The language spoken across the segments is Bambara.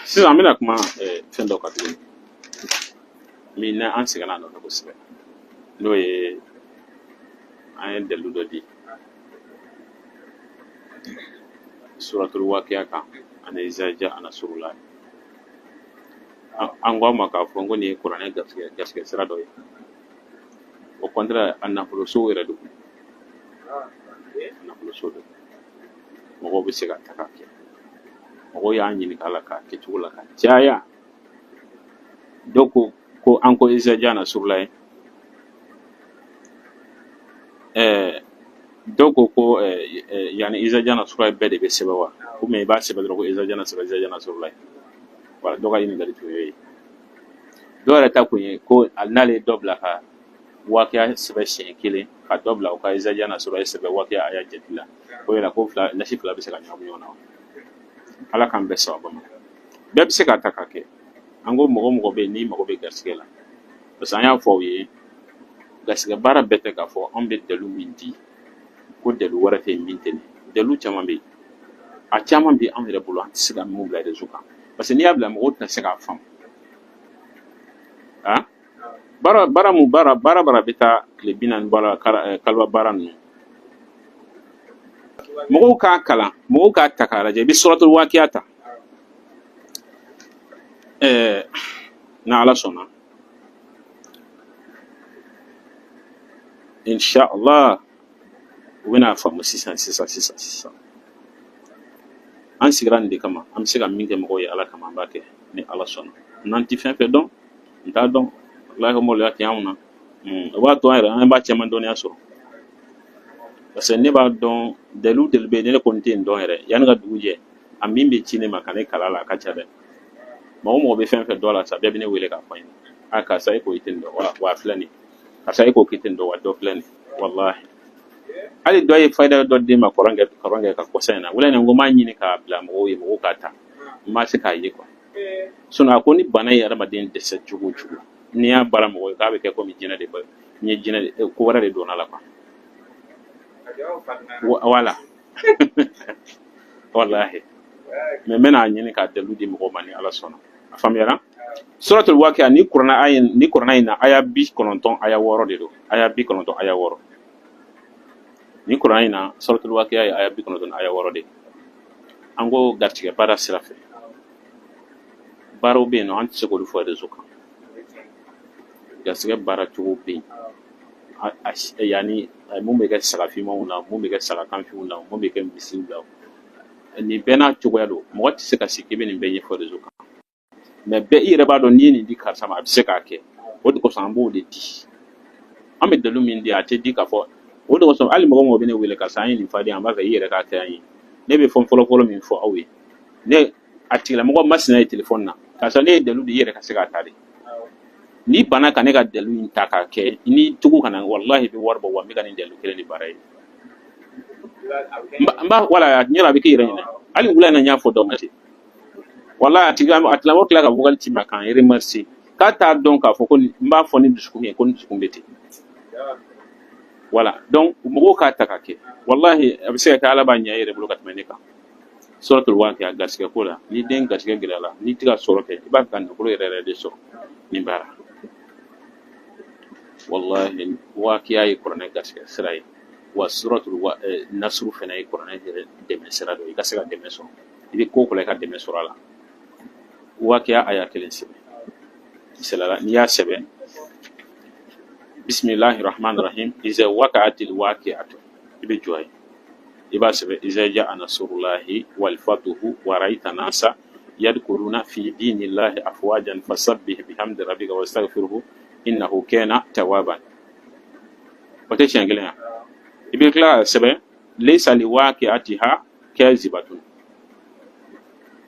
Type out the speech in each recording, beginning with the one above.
Sisan an bɛna kuma fɛn dɔ kan tuguni min na an sɛgɛnna a nɔfɛ kosɛbɛ, n'o ye an ye dalilu dɔ di suratul waqiya kan ani iza jaa nasurulahi. An ko a ma k'a fɔ ko nin ye kuranɛ garisɛgɛ sira dɔ ye. Au contraire, a nafoloso yɛrɛ don, a nafoloso don, mɔgɔw bɛ se ka ta k'a kɛ. Mɔgɔw y'an ɲininka a la k'a kɛcogo la ka caya. Dɔw ko ko an ko iza jaa nasurulahi. Dɔw ko ko yani iza jaa nasurulahi bɛɛ de bɛ sɛbɛn wa, ou bien i b'a sɛbɛn dɔrɔn ko iza jaa nasurulahi, iza jaa nasurulahi. Voilà, dɔw ka ɲininkali tun y'o ye. Dɔw yɛrɛ ta kun ye ko n'ale ye dɔ bila ka waqiya sɛbɛn siɲɛ kelen, ka dɔ bila u ka iza jaa nasurulahi sɛbɛn waqiya aya jate la, o yɛrɛ ko fila nasi fila bɛ se ka ɲagami ɲɔgɔn na wa. Ala k'an bɛɛ sababa ma. Bɛɛ bɛ se k'a ta k'a kɛ. An ko mɔgɔ mɔgɔ bɛ yen n'i mago bɛ garisɛgɛ la, parce que an y'a fɔ aw ye, garisɛgɛ baara bɛɛ tɛ k'a fɔ anw bɛ dalu min di ko dalu wɛrɛ tɛ yen min tɛ nin. Dalu caman bɛ yen, a caman bɛ anw yɛrɛ bolo, an tɛ se ka min bila réseau kan, parce que n'i y'a bila mɔgɔw tɛna se k'a faamu. Ah, baara baara mun baara baara baara bɛ taa tile 40 baara kaliwa baara ninnu, mɔgɔw k'a kalan, mɔgɔw k'a ta k'a lajɛ. I bɛ suratul waqiya ta, n'Ala sɔnna, inshallah u bɛna faamu sisan sisan sisan sisan. An sigira nin de kama, an bɛ se ka min kɛ mɔgɔw ye Ala kama, an b'a kɛ ni Ala sɔnna. N'an tɛ fɛn fɛn dɔn, n t'a dɔn, walahi maloya tɛ anw na. O b'a to an yɛrɛ an b'a caman dɔnniya sɔrɔ, parce que ne b'a dɔn dalu dalu bɛ yen, ne kɔni tɛ nin dɔn yɛrɛ. Yanni ka dugu jɛ, a min bɛ ci ne ma ka ne kalan la, a ka ca dɛ. Mɔgɔ o mɔgɔ bɛ fɛn fɛn dɔn a la sa, bɛɛ bɛ ne wele k'a fɔ n ɲɛna: a karisa, e ko i tɛ nin dɔn wa, wa a filɛ nin ye. Karisa, e ko k'i tɛ nin dɔn wa, dɔ filɛ nin ye. Walahi, hali dɔ ye fayida dɔ d'e ma kɔrɔnkɛ ka kɔsa in na wala in, ko n b'a ɲini k'a bila mɔgɔw ye, mɔgɔw k'a ta, n ma se k'a ye quoi. Sinon a ko ni bana ye adamaden dɛsɛ cogo o cogo, n'i y'a baara mɔgɔ ye, k'a bɛ kɛ komi jinɛ de bɛ n ye, jinɛ de ko wɛrɛ de donna la quoi. Wala walahi, mais n bɛna ɲini k'a dalu di mɔgɔw ma ni Ala sɔnna. A faamuyara? Suratul waqiya ni kuranɛ aya, ni kuranɛ in na, aya 90 aya 6 de don, aya 90 aya 6. Ni kuranɛ in na, suratul waqiya ye aya 90 aya 6 de. An ko garijɛgɛ baara sira fɛ, baaraw bɛ yen nɔ, an tɛ se k'olu fɔ réseau kan. Garijɛgɛ baara cogo bɛ yen, yanni mun bɛ kɛ saga finmanw na, mun bɛ kɛ saga kanfinw na, mun bɛ kɛ misiw la, nin bɛɛ n'a cogoya don. Mɔgɔ tɛ se ka sigi k'i bɛ nin bɛɛ ɲɛfɔ réseau kan, mais bɛɛ i yɛrɛ b'a dɔn n'i ye nin di karisa ma, a bɛ se k'a kɛ. O de kosɔn an b'o de di. An bɛ dalu min di, a tɛ di k'a fɔ. O de kosɔn hali mɔgɔ mɔgɔ bɛ ne wele karisa, an ye nin fa di, an b'a fɛ i yɛrɛ k'a kɛ an ye. Ne bɛ fɛn fɔlɔ fɔlɔ min fɔ aw ye, ne a tigilamɔgɔ masina ye telefɔni na, karisa, ne ye dalu di, i yɛrɛ ka se k'a ta de. N'i banna ka ne ka dalu in ta k'a kɛ, n'i tugu ka na, walahi i bɛ wari bɔ wa, n bɛ ka nin dalu kelen de baara ye. N b'a wala n yɛrɛ a bɛ k'i yɛrɛ ɲɛna. Hali wula in na, n y'a fɔ dɔ ma ten, walahi a tigi a tigilamɔgɔ tila ka vocal ci n ma k'an remercier, k'a t'a dɔn k'a fɔ ko n b'a fɔ ni dusukun ye, ko ni dusukun bɛ ten. Voilà, donc mɔgɔw k'a ta k'a kɛ. Walahi a bɛ se ka kɛ Ala b'a ɲɛ e yɛrɛ bolo ka tɛmɛ ne kan. Suratul waqiya garisɛgɛ ko la, ni den garisɛgɛ gɛlɛyara, n'i tɛ ka sɔrɔ kɛ, i b'a fɛ ka nafolo yɛrɛ yɛrɛ de sɔrɔ nin baara. Walahi waqiya ye kuranɛ garisɛgɛ sira ye, wa suratul nasuru fana ye kuranɛ yɛrɛ dɛmɛ sira dɔ ye. I ka se ka dɛmɛ sɔrɔ, i bɛ ko o ko la, i ka dɛmɛ sɔrɔ a la. Waqiya aya kelen sɛbɛn misalala, n'i y'a sɛbɛn bisimilahi rahman rahim, iza waqa'atil waqi'atu, i bɛ jɔ a ye, i b'a sɛbɛn iza ja'a nasrullahi wal fatuhu wa ra'aita nasa yadkhuluna fi dinillahi afwajan fasabbih bihamdi rabbika wastaghfirhu innahu kana tawwaban. O tɛ siɲɛ kelen ya. I bɛ tila k'a sɛbɛn laysa liwaqi'atiha kazibatun,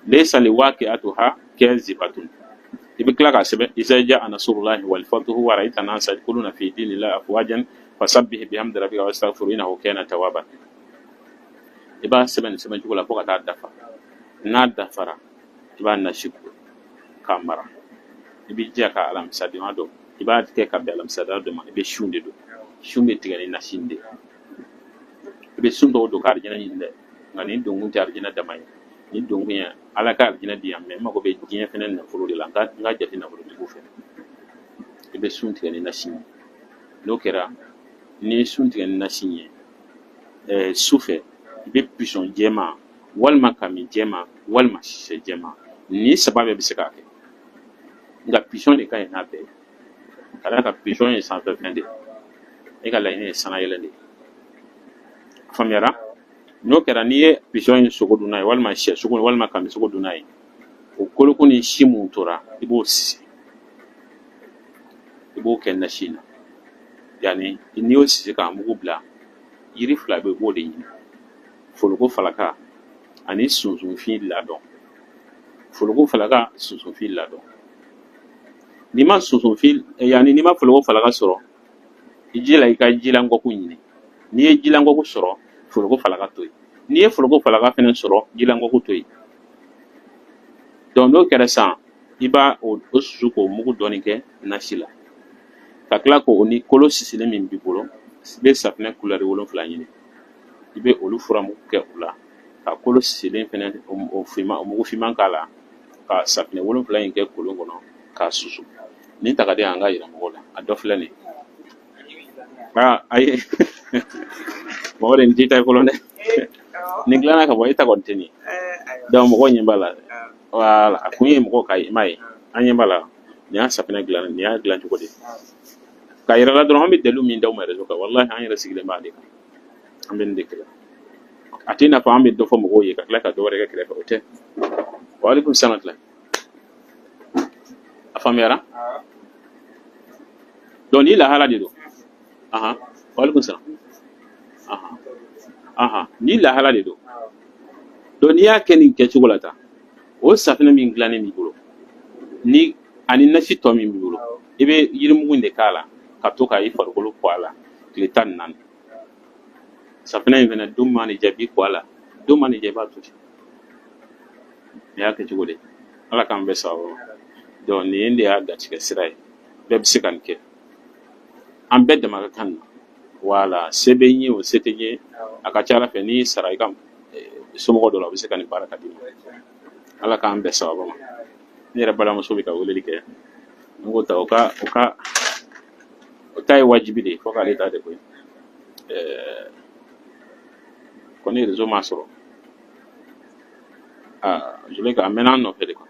laysa liwaqi'atuha kazibatun. I bɛ tila k'a sɛbɛn iza ja'a nasrullahi wal fatuhu wa ra'aita nasa yadkhuluna fi dinillahi afwajan fasabbih bihamdi rabbika wastaghfirhu innahu kana tawwaban. I b'a sɛbɛn nin sɛbɛn cogo la fo ka taa dafa. N'a dafara, i b'a nasi ko k'a mara. I b'i jija ka alamisadenya dɔn, i b'a kɛ ka bɛn alamisadenya dɔ ma. I bɛ sun de don, sun bɛ tigɛ ni nasi in de ye. I bɛ sun dɔw don ka arijinɛ ɲini dɛ, nka nin donkun tɛ arijinɛ dama ye. Ni donkun ye Ala ka alijinɛ di yan, mais n mago bɛ diɲɛ fɛnɛ nafolo de la, n ka jate nafolotigiw fɛ. I bɛ sun tigɛ ni nasi ye. N'o kɛra, n'i ye sun tigɛ ni nasi ye, su fɛ i bɛ pisɔn jɛman walima kami jɛman walima sisɛ jɛman, nin saba bɛɛ bɛ se k'a kɛ, nka pisɔn de ka ɲi n'a bɛɛ ye, ka d'a kan pisɔn ye sanfɛ fɛn de ye, e ka laɲini ye sanayɛlɛ de ye. Faamuyara? N'o kɛra, n'i ye pisɔn in sogo dun n'a ye, walima sɛ sogo, walima kami sogo dun n'a ye, o koloko ni si mun tora, i b'o sisi, i b'o kɛ nasi in na. Yani n'i y'o sisi k'a mugu bila, yiri fila bɛ, i b'o de ɲini: foloko falaka ani sunsunfin ladɔn. Foloko falaka, sunsunfin ladɔn. N'i ma sunsunfin, yani n'i ma foloko falaka sɔrɔ, i jija i ka jilankɔku ɲini. N'i ye jilankɔku sɔrɔ, foloko falaka to yen. N'i ye foloko falaka fɛnɛ sɔrɔ, jilankɔku to yen. Donc n'o kɛra sisan, i b'a o susu k'o mugu dɔɔni kɛ nasi la, ka tila k'o ni kolo sisilen min b'i bolo, i bɛ safinɛ kulɛri 7 ɲini, i bɛ olu furamugu kɛ o la, ka kolo sisilen fɛnɛ o finman, o mugu finman k'a la, ka safinɛ 7 in kɛ kolon kɔnɔ k'a susu. Nin ta ka di an ka yira mɔgɔw la. A dɔ filɛ nin ye. Aa, ayi, mɔgɔ de, nin t'i ta ye fɔlɔ dɛ. Nin dilanna ka bɔ e ta kɔni tɛ nin ye. Donc mɔgɔw ɲɛ b'a la. Voilà, a kun ye mɔgɔw ka ye, i m'a ye, an ɲɛ b'a la. Nin y'a safinɛ dilan, nin y'a dilan cogo de k'a yira la dɔrɔn. An bɛ dalilu min d'aw ma réseau kan, walahi, an yɛrɛ sigilen b'a de kan, an bɛ nin de kɛlɛ. A t'i n'a fɔ an bɛ dɔ fɔ mɔgɔw ye ka tila ka dɔ wɛrɛ kɛ kɛrɛfɛ, o tɛ. Waaleykum salam. A faamuyara? Donc ni lahala de don. Ahan, waaleykum salam. Ahan ahan, ni lahala de don. Donc n'i y'a kɛ nin kɛcogo la tan, o safinɛ min dilannen b'i bolo ni ani nasi tɔ min b'i bolo, i bɛ yirimugu in de k'a la ka to ka i farikolo ko a la tile 14. Safinɛ in fɛnɛ, don mana diya i b'i ko a la, don mana diya i b'a to ten. Nin y'a kɛcogo de ye. Ala k'an bɛɛ sababu ma. Donc nin de y'a garijɛgɛ sira ye, bɛɛ bɛ se ka nin kɛ, an bɛɛ dama ka kan nin na. Wala se bɛ n ye, o se tɛ n ye, a ka ca Ala fɛ, n'i sara i ka somɔgɔ dɔ la, o bɛ se ka nin baara ka d'i ma. Ala k'an bɛɛ sababu ma. Ne yɛrɛ balimamuso bɛ ka weleli kɛ, n ko ta o ka o ta ye wajibi de ye, fo k'ale ta de koyi. Kɔni réseau ma sɔrɔ. Aa, Zuleka, a mɛnna an nɔfɛ de quoi.